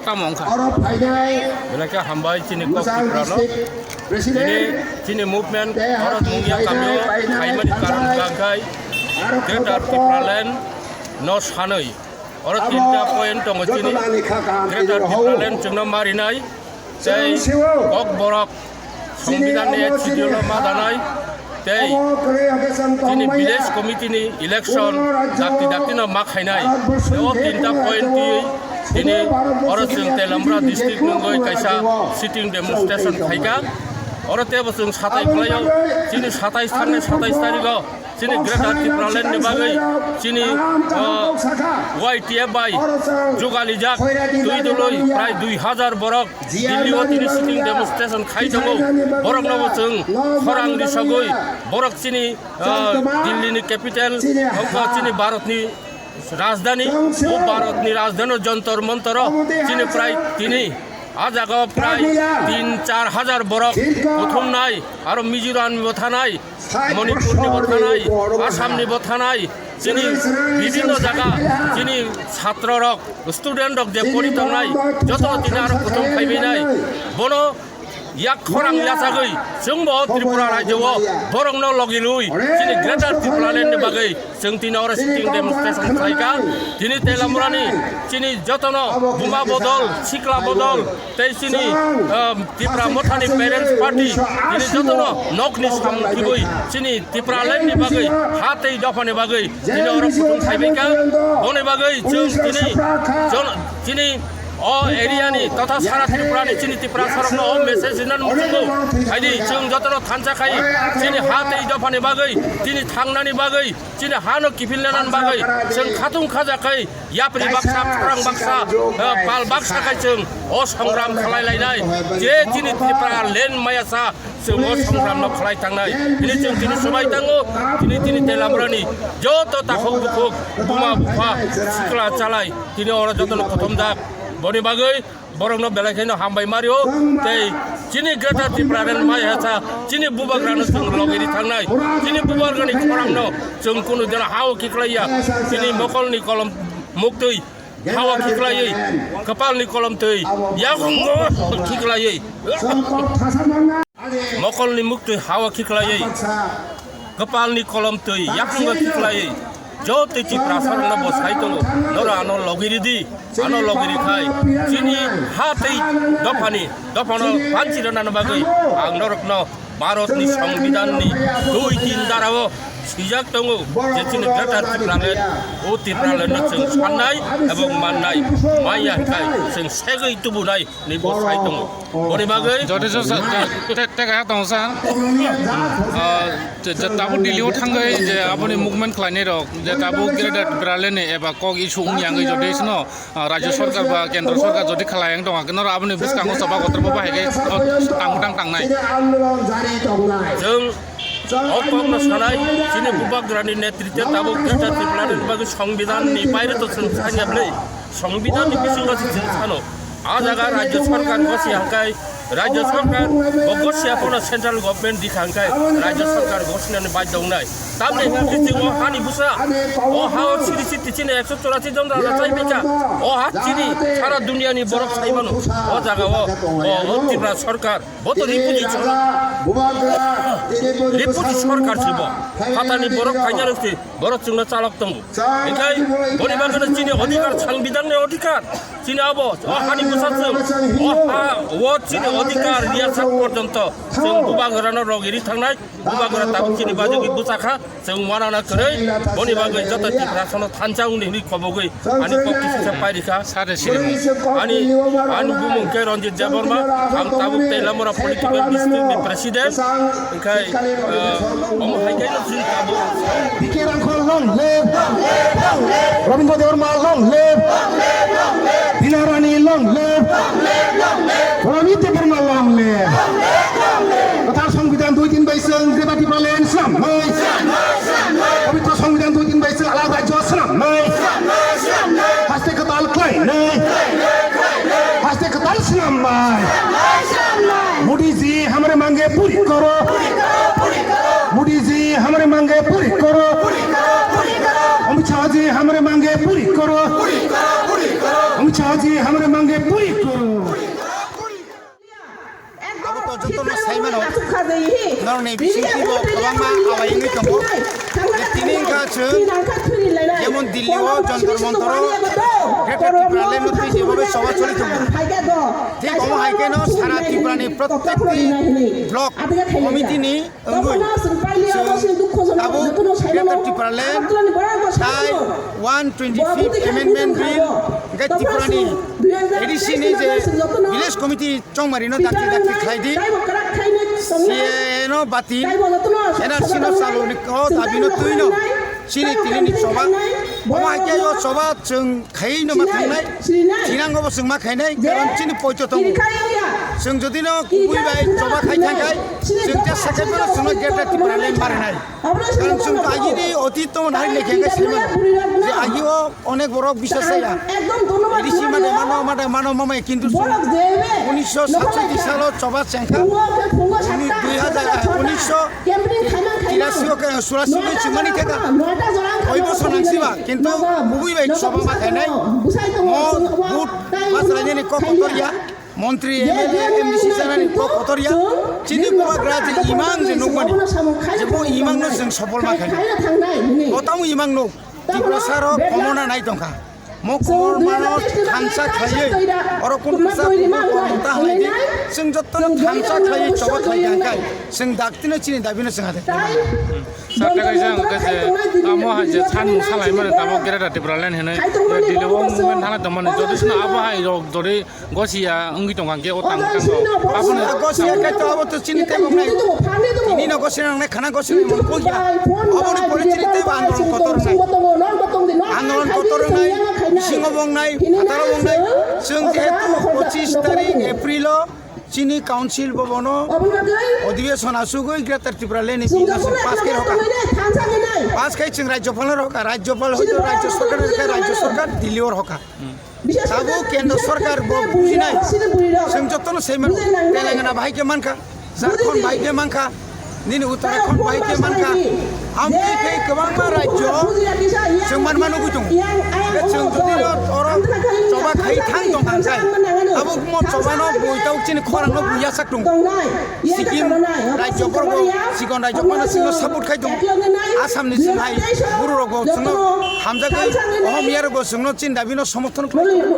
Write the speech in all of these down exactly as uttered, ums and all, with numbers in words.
Tamo wngkha. Belai khe hambai chini kok Tiprano. Chini, chini movement oro nungya kamio khaimani karon wngkha khe Greater Tipraland no sanwi. Oro tinta point tongo chini. Greater Tipraland chwngno marinai. Tei kok borok Songbidan ni schedule no ma danai tei chini village committee ni election dakti dakti no ma khainai. O tinta point twi tini oro chwng Telamra district nungwi kaisa sitting demonstration khaikha. Oro tebo chwng satai khlaio, chini satais thangnai satais tarikh o chini Greater Tipraland ni bagwi chini, uh, Y T F bai jugalijak twi dului prai dui hajar borok Delhi o tini sitting demonstration khai tongo. Borokno bo chwng khorang risogwi borok chini, uh, Delhi ni capital, ongkha chini Bharat ni rajdhani, o Bharat ni rajdhani o Jantar Mantar o chini prai tini a jaga o prai tin char hajar borok kuthumnai, aro Mizoram ni bo thanai, Manipur ni bo thanai, Assam ni bo thanai, chini bibhinno jaga chini chhatro rok, student rok je pori tongnai, joto tini aro kuthum phaibainai. Bono yak khorang yachagwi chwngbo Tripura rajyo o borokno logilwi chini Greater Tipraland ni bagwi chwng tini oro sitting demonstration khlaikha. Tini Telamura ni chini jotono buma bodol, sikla bodol, tei chini, um, Tipra Mothani Parents Party, tini jotono nokni samung khibwi chini Tipraland ni bagwi, ha tei dophani bagwi tini oro kuthum khaibaikha. Boni bagwi chwng tini jon-, chini o area ni totha sara Tripura ni chini Tiprasa rokno o message rinani muchungo. Haidi chwng jotono thansa khai chini ha tei dophani bagwi, tini thangnani bagwi, chini hano kiphilnani bagwi chwng khatung khaja khai yapri baksa, khorang baksa, eh, pal baksa khai chwng o songram khlai lainai. Je chini Tipraland maya sa chwng o songram no khlai tangnai. Tini chwng tini swbai tango, tini tini Telamura ni joto takhuk bukhuk, buma bupha, sikla chalai, tini oro jotono kothom jak. Boni bagwi borokno belai kheno hambai mario, tei chini Greater Tipraland maya sa chini bubagrano chwng logiri thangnai, chini bubagrani khorangno chwng kunu dino hao khiklaiya, chini mokolni kolom muktwi hao khiklaiwi, kwpalni kolom twi yakungo khiklaiwi, mokolni muktwi hao khiklaiwi, kwpalni kolom twi yakungo khiklaiwi, joto Tiprasa rokno bo sai tongo, noro ano logiri di, ano logiri khai, chini ha tei dophani, dophano panchi rwnani bagwi ang norokno Bharatni Songbidanni dui tin darao swijak tongo je chini Greater Tipraland, o Tipralandno chwng sannai ebong mannai maya khai chwng segwi tubunai ni bo sai tongo. Boni bagwi joteso sa-, te, te, te kaya tongo sa. Ah, je, je tabuk Delhi o thangwi je aboni movement khlainai rok, je tabuk Greater Tipraland ni eba kok issue wngya wngwi jotesono, ah, Rajya Sarkar ba Kendra Sarkar jodi khlai wng tongkha, norok aboni bwskango choba kotor bo bahai khe, oh, tang bwtang tangnai. Chwng o kokno sanai, chini bubagrani netritwe tabuk Greater Tipraland ni bagwi Songbidanni baire to chwng sanya bwlwi, Songbidanni bisingo se chwng sano. A jaga Rajya Sarkar gosi hangkai, Rajya Sarkar bo gosi apono Central Government di hangkai, Rajya Sarkar gosinani baidhya wngnai. Tamni hwnkhe chwng o hani bwsa, o ha o siri siri chini ekso chorasi jon raja chai bika, o ha chini sara duniani borok sai mano. O jaga o, o, o Tripura Sarkar, bo to refugee chwng, refugee sarkar se bo. Phatani borok kanya rok se, borok chwngno chalok tongo. Hinkhe boni bagwino chini odhikar, Songbidanni odhikar, chini abo, o hani bwsa chwng, o ha, o chini odhikar riya sak porjonto chwng bubagrano rogiri thangnai, bubagra tabuk chini bajagwi bwsa kha, chwng wanana kwrwi, boni bagwi joto Tiprasano thansa wngdi hwnwi khobogwi ani kok kisa pairikha. Sade sirimo. Ani, ani bumung khe Ranjit Debbarma, ang tabuk Teilamura Political District ni President, hinkhe, eh, omo hai khe no chwng tabuk. Bike Rangkhol long live! Rabindra Debbarma long live! Bina Rani long live! Pranit Debbarma long live! Kwthar Songbidan dui tin bai chwng Greater Tipraland swnamnai! Pabitro Songbidan dui tin bai chwng alak rajyo swnamnai! Haste kwtal khlainai! Haste kwtal swnamnai! Modi ji hamare mange puri koro! Modi ji hamare mange puri koro! Amit Shah ji hamare mange puri koro! Amit Shah Aji hamre mange puri koro. Abo to jotono sai mano. Norokni bisingtwi bo kwbangma awai wngwi tongo. Je tini wngkha chwng jemon Delhi o Jantar Mantar o Greater Tipraland no twi jebobai choba choli tongo. Thik omo hai khe no sara Tripura ni protekti block committee ni wngwi chwng abo Greater Tipraland tai one twenty-fifth Amendment Bill hwnkhe Tripura ni A D C ni je Village Committee chongmari no dakti dakti khlai di, C A A no batil, N R C no chalu ni o dabi no twi no chini tini ni choba. Omo hai khe o choba chwng khaiwi no ma thangnai, thinango bo chwng ma khainai, karon chini poito tongo. Chwng jodi no kubui bai choba khai thang khai, chwng jesa khai phano chwngno Greater Tipraland ma rwnai. Karon chwng to agini otit to nai lekhe khai sima je agi o onek borok bisas ya. A D C mane mano, mane mano mama kintu chwng unisho satsotti salo choba chengkha. Uni dui hajar, unisho tirasi o ke, surasi o ke chumani theka. Oi bosor nangsiba, kintu kubui bai choba ma khainai. Mo vote ma salainani kok kotor ya. Montri, M L A, M D C chanani kok kotor ya. Chini bubagra je imang je nukmani. Je bo imang no chwng sopol ma khainai. Bo tamo imang nuk. Tiprasa rok komona nai tongkha. Mo komor mano thansa khlaiwi, oro kun kisa kubu kor mota halai di. Chwng jotono thansa khlaiwi choba khlai kha hwnkhe, chwng daktino chini dabino chwng hade. Sir, tei kaisa hwnkhe je amo hai je sanmung salaimani tabuk Greater Tipraland hinwi, Delhi o movement thanglai tongmani, jodi sino abo hai rok jodi gosia wngwi tongkha hwnkhe o tang tang rok. Aboni gosia khe to abo to chini tei boknai. Tini no gosia nangnai, khana gosia nangnai, mon koi ya. Aboni pore chini tei bo andolon kotor wngnai. Andolon kotor wngnai, bisingo bo wngnai, phataro bo wngnai. Chwng jehetu pochis tarik April o chini council bhavan o odhibeson asugwi Greater Tipraland ni bill no chwng pass khe rokha. Pass khai chwng rajyopal no rokha, rajyopal hoito rajya sarkar rokha, rajya sarkar Delhi o rokha. Tabuk kendra sarkar bo bujinai. Chwng jotono sai mano. Telangana bahai khe mankha, Jharkhand bahai khe mankha, nini Uttarakhand bahai khe mankha. Amtwi khe kwbangma rajyo chwng manma nugwi tongo. Khe chwng jodi oro choba khai thang tong kha sai, abo mo choba no bui tabuk chini khorang no bui yasak tongo. Sikkim rajyo borok bo, sikon rajyo phano chwngno support khai tongo. Assam ni chwng hai buru rok bo chwngno hamjagwi, Ohomia rok bo chwngno chini dabi no somorthon khlai tongo.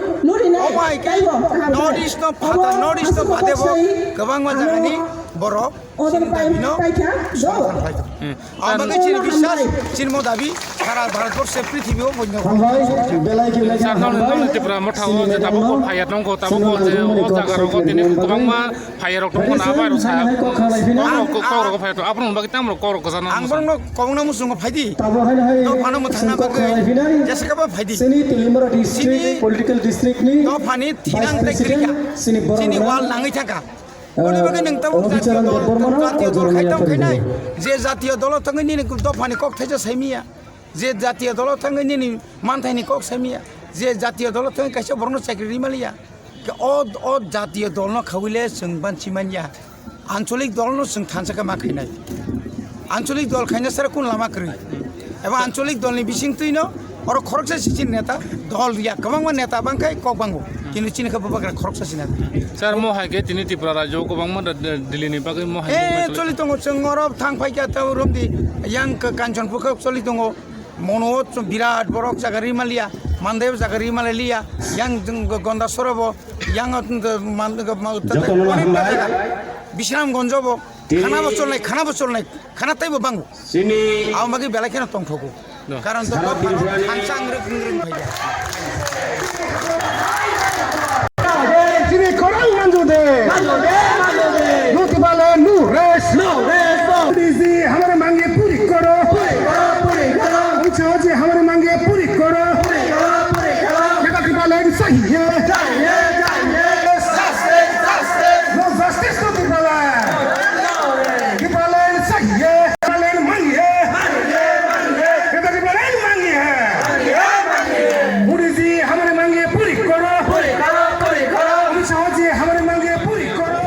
Omo hai khe North East no phatha, North East no bade bo kwbangma jaga ni borok chini dabi no somorthon khlai tongo. Hmm. Ang bagwi chini biswas, chini mo dabi, sara Bharatborsho, prithibi o boino. Hambai, belai khe belai khe Sir, nong, hambai. Nong Tipra Motha o je tabuk bo phaiya tongkho, tabuk bo je o jaga rogo tini kwbangma phaiya rok tongkho na bai rok sa. Kok rok, kok rok phaiya tong, aboni bagwi tamo kok rok kwchangma. Ang borokno kwbangma muchungo phaidi. Dophano mwthangna bagwi jesa khe bo phaidi. Chini Telimara district, political district ni dophani thinang tei kwrwikha. Chini wal nangwi thangkha. Boni bagwi nwng tabuk jatiyo dol, jatiyo dol khai tong khainai. Je jatiyo dolo thangwi nini dophani kok thaisa saimiya. Je jatiyo dolo thangwi nini manthaini kok saimiya. Je jatiyo dolo thangwi kaisa borokno chakri rimaliya. O, o jatiyo dolno khawile chwng banchi manya. Ancholik dolno chwng thansa khe ma khainai. Ancholik dol khaina sara kun lama kwrwi. Eba ancholik dolni bisingtwino oro khoroksa si chini neta, dol ya kwbangma neta bangkhai kok bango. Kintu chini khe bubagra khoroksa si neta. Sir, mo hai khe tini Tripura rajyo kwbangma da-, da-, Delhi ni bagwi mo hai. Eh, movement choli tongo, chwng oro thang phai kha ta romdi yang ka Kanchanpur khe choli tongo. Mono o chwng birat borok jaga ri maliya, Mandai o jaga ri malai liya, yang chwng Gonda sora bo, yang o chwng man-, ma-, Jotono onek hambai. Jaga. Bisramganj bo, Tini khana bo cholnai, khana bo cholnai, khana tei bo bango. Chini abo bagwi belai kheno tongthogo. No. Karon to Sara dophano Tripura ni thansa ang rwk wng rwng phaiya. Chini khorang manjo de. Manjo de, manjo de. Nuti bale nu res. No res, no. Diji hamare mange puri koro. Puri koro, puri koro. Ucha uchi hamare mange puri koro. Puri koro, puri koro. Keta ki bale sahiye. Sahiye, sahiye. Justice, justice. No justice to Tripura. Tipraland chahiye, Tipraland manye. Beta Tipraland manye. Modi ji hamare mange puri koro. Amit Shah ji hamare mange puri koro.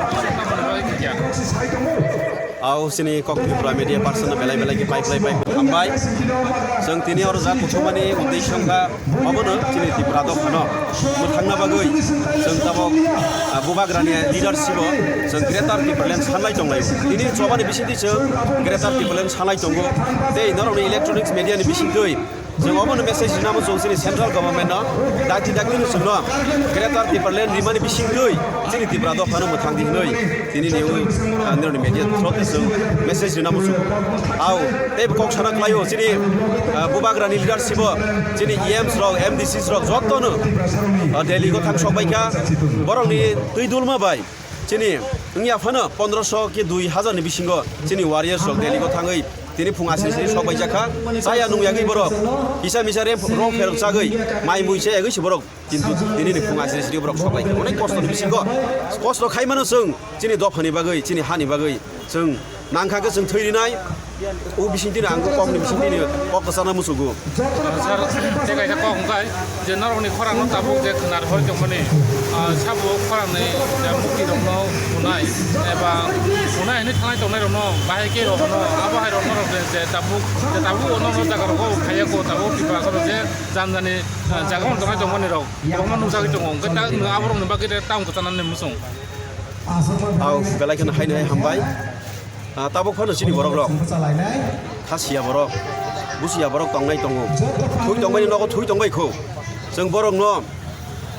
Ao Chini kok Tripura media person no belai belai khe pai khlai pai hambai. Chwng tini oro ja kuthumani uddesho wngkha obono chini Tripura dophano mwthangna bagwi chwng tabok, ah, bubagrani leadership o chwng Greater Tipraland sanlai tonglaio. Tini chobani bisingtwi chwng Greater Tipraland sanlai tongo. Tei norokni electronics media ni bisingtwi chwng obono message rina muchung chini central government no, dakti dakti no chwngno Greater Tipraland rimani bisingtwi chini Tripura dophano mwthang di hinwi tini ni, ah, nini media through twi chwng message rina muchung. Au, tei kok sana khlaio chini, ah, bubagrani leadership o chini E Ms rok, M D Cs rok jotono, ah, Delhi go thang sok bai kha, borokni twi dulma bai. Chini wngya phano pondroso ke dui hazar ni bisingo chini warriors rok Delhi go thangwi tini phung asri sri sok bai jakha. Chaya nung yagwi borok kisa misa rem rong pherok chagwi mai mui se yagwi se borok, kintu tini ni phung asri sri borok sok bai kha. Onek kosto ni bisingo kosto khai mano chwng chini dophani bagwi, chini hani bagwi chwng nangkha khe chwng thwi rinai. O bisingtwi ang kok ni bisingtwi kok kwchana musugo. Sir, tei kaisa kok wngkha je norokni khorang no tabuk je khwnar hoi tongmani, ah, sabo khorang ni je mukti rok no unai eba unai hinwi thangnai tongnai rok no bahai khe rok no abo hai rok norok je, je tabuk, je tabuk o norok jaga rok o khaiya ko tabuk Tripura soro je jani jani, ah, jaga rok tongnai tongmani rok kwbangma nukjagwi tongo hwnkhe ta abo rok ni bagwi ta tamo kwchana ni musung. Au belai kheno haino hai hambai. Ah, tabuk phano chini borok rok. Khasiya borok, busiya borok tongnai tongo. Thui tongbai nogo thui tongbai kho. Chwng borok no,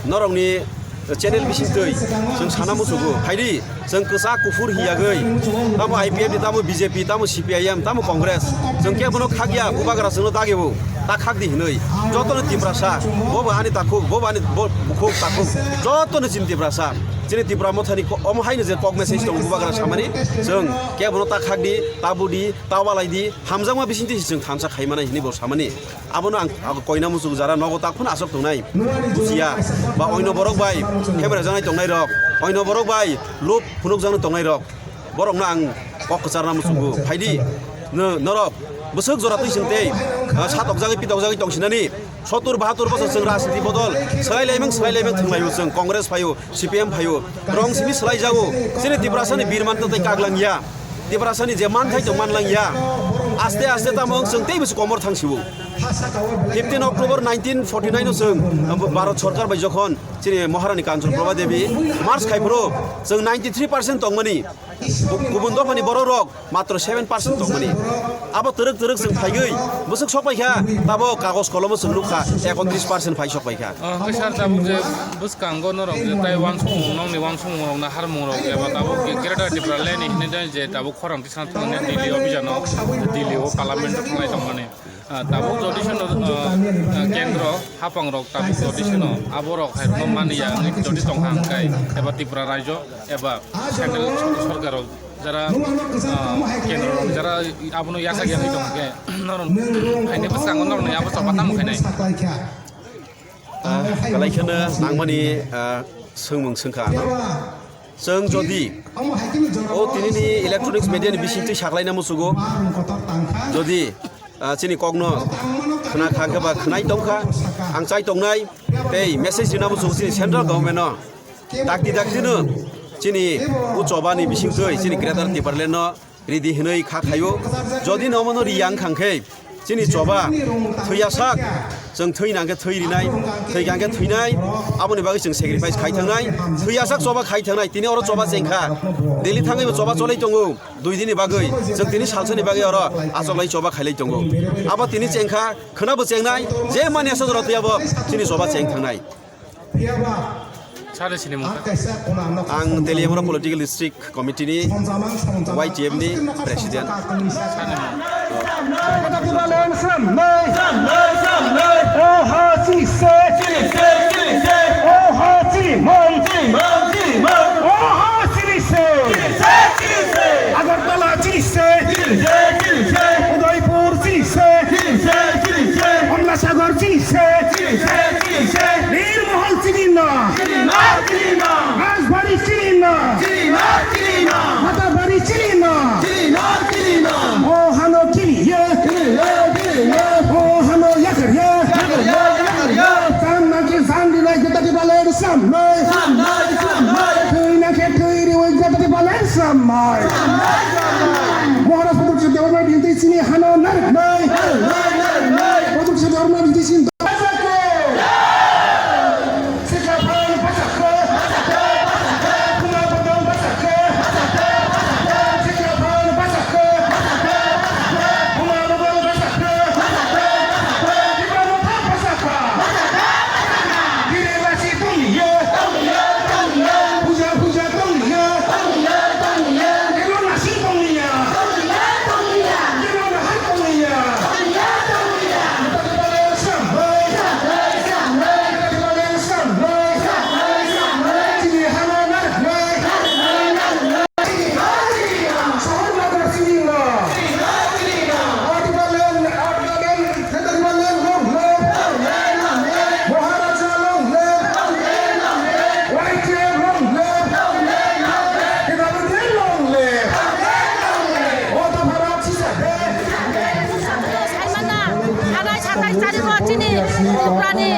norok ni channel bising twi chwng sana musugo. Phaidi, chwng kwchak kuphur hiyagwi. Tamo I P F ni, tamo B J P, tamo C P I M, tamo Congress. Chwng kebono khakya, bubagra chwngno dagebo. Ta khakdi hinwi. Jotono Tiprasa, bobo ani takhuk, bobo ani bo-, bukhuk takhuk. Jotono chini Tiprasa. Chini Tipra mothani ko-, omo haino je kok message tongo bubagra samani, chwng kebono ta khakdi, ta budi, ta walaidi, hamjakma bisingtwi se chwng thansa khai manai hinwi bo samani. Abono ang, ang koina muchung jara nogo tak phano asok tongnai. Bujiya, ba oino borok bai, khemra janai tongnai rok, oino borok bai, lub phunuk jano tongnai rok. Borokno ang kok kwcharna muchungo. Phaidi, no-, norok bwswk jora twi chwng tei, ah, satokjagwi pitokjagwi tongsinani. Sottur bahattur bosor chwng rajniti bodol swlai laimang, swlai laimang thwng laio chwng. Congress phaio, C P M phaio. Rong simi swlai jago. Chini Tiprasani birman tei kaglang ya. Tiprasani je manthai tong manlang ya. Aste aste tamo wng chwng tei bwswk komor thang sio. Fifteen October nineteen forty-nine o chwng, ah, Bharat Sarkar bai jokhon chini Maharani Kanchan Prabha Devi march khai phuru chwng ninety three percent tongmani. Bu-, kubun dophani borok rok matro seven percent tongmani. Abo twrwk twrwk chwng phaigwi bwswk sok paikha, tabo kagoj kolomo chwng nukha, ekotris percent phai sok paikha. Ah, hwnkhe sir, tabuk je bwskango norok je tai uansukmung, nokni uansukmung rok na harmung rok eba tabuk Greater Tipraland ni hinwi je tabuk khorang tisana thangmani Delhi o bijano, Delhi o parliament o thanglai tongmani. Ah, tabuk jodi seno, ah, ah, kendro hapang rok tabuk jodi seno abo rok hai rokno mani ya wngwi jodi tongkha hwnkhe eba Tripura raijo eba central sor-, sorkar rok jara, ah, kendro rok jara abono yasak ya wngwi tongkhe norok haini bwskango norokni abo choba tamo khainai. Ah, belai kheno nangmani, ah, swngmung swngkha ano. Chwng jodi o tinini electronics media ni bisingtwi saklaina musugo, jodi, ah, chini kokno khna kha khe ba khnai tongkha, ang chai tongnai, tei message rina musugo chini central government no. Dakti dakti no chini o choba ni bisingtwi chini Greater Tipraland no ridi hinwi kha khaio. Jodi nomono riya wngkha khe chini choba thwiyasak, chwng thwi nang khe thwi rinai, thwi kha khe thwinai, aboni bagwi chwng sacrifice khai thangnai. Thwiyasak choba khai thangnai, tini oro choba chengkha, Delhi thangwi bo choba cholai tongo, dui dini bagwi chwng tini salsani bagwi oro achoklai choba khailai tongo. Abo tini chengkha, khwnabo chengnai, je mani asa jora thwiya bo chini choba cheng thangnai. Sir ni sinimung kha? Ang Teliamura Political District Committee ni Y T F ni President. Sir ni mung. Agartala chini se. Udaipur chini se. Amlasagar chini se. Nirmahal chini na. Rajbari chini na. Matabari chini na. O hano chini ye. O hano yakar ye. Sam na ki sam di na kita di balen sam na. Twi na ki twi di wai kita di balen sam na. Tai chari bo chini Tripurani,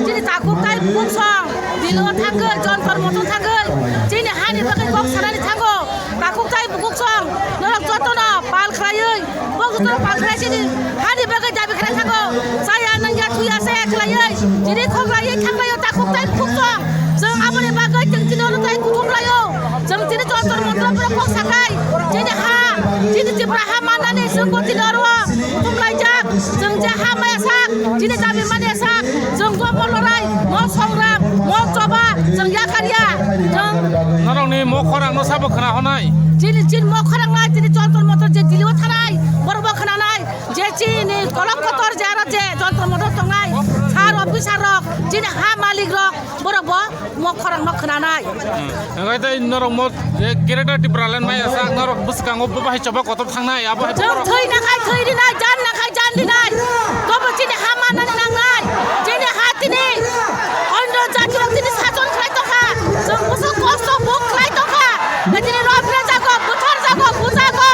chini takhuk tai bukhuk song, Dilo thangwi, Jontor Montor thangwi, chini hani bagwi kok sanani thango, takhuk tai bukhuk song, norok jotono pal khlaiwi, bo jotono pal khlai chini hani bagwi dabi khlai thango, chaya nangya thuya chaya khlaiwi, chini khok laiwi thanglaio takhuk tai bukhuk song, chwng aboni bagwi chwng chini oro tai kuthum laio, chwng chini Jontor Montor borok kok sakai, chini ha, chini Tripura ha mannani chwng bo chini oro. Tumlaijak, chwng je ha maya sak, chini dabi manya sak, chwng bo mo lorai, mo songram, mo choba, chwng yakarya, chwng Norokni mo khorang no sabo khna honai. Chini, chini mo khorang nai, chini Jontor Montor je Dili o thanai, borok bo khna nai, je chini kolok kotor je aro je Jontor Montor tongnai, sir officer rok, chini ha malik rok, borok bo mo khorang no khna nai. Hwnkhe tei norok mo je Greater Tipraland maya sak norok bwskango bo bahai choba kotor thangnai, abo hai Chwng borok thwi nakhai thwi rinai, jan nakhai jan rinai. Tobo chini ha mannani nangnai. Chini ha tini ondro jati rok tini sason khlai tongkha. Chwng bwswk kosto buk khlai tongkha. Tini rok jago, buthar jago, bujago.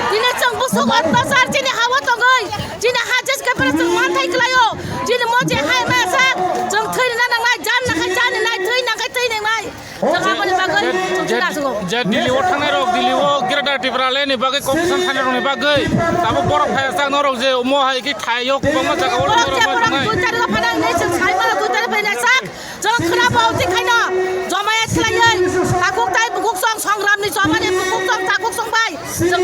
Tini chwng bwswk ottachar chini ha o tongwi. Chini ha jes khe phano chwng manthai khlaio. Chini mo je hai maya sak. Chwng thwi rina nangnai, jan nakhai jan rinai, thwi nakhai thwi nangnai. Chwng aboni bagwi chwng je, chini aswk o. Je Dili o thangnai rok, Dili o Greater Tipraland ni bagwi competition thangnai rok ni bagwi. Abo borok phai sak norok je omo hai khe thai o kwbangma jaga o Borok je borok borok borok thangnai. Dui tarik o phanang hinwi chwng sai mano, dui tarik phaina sak. Chwng khna bo twi khaino. Jomaya khlaiwi. Takhuk tai bukhuk song songram ni joma ni bukhuk song takhuk song bai. Chwng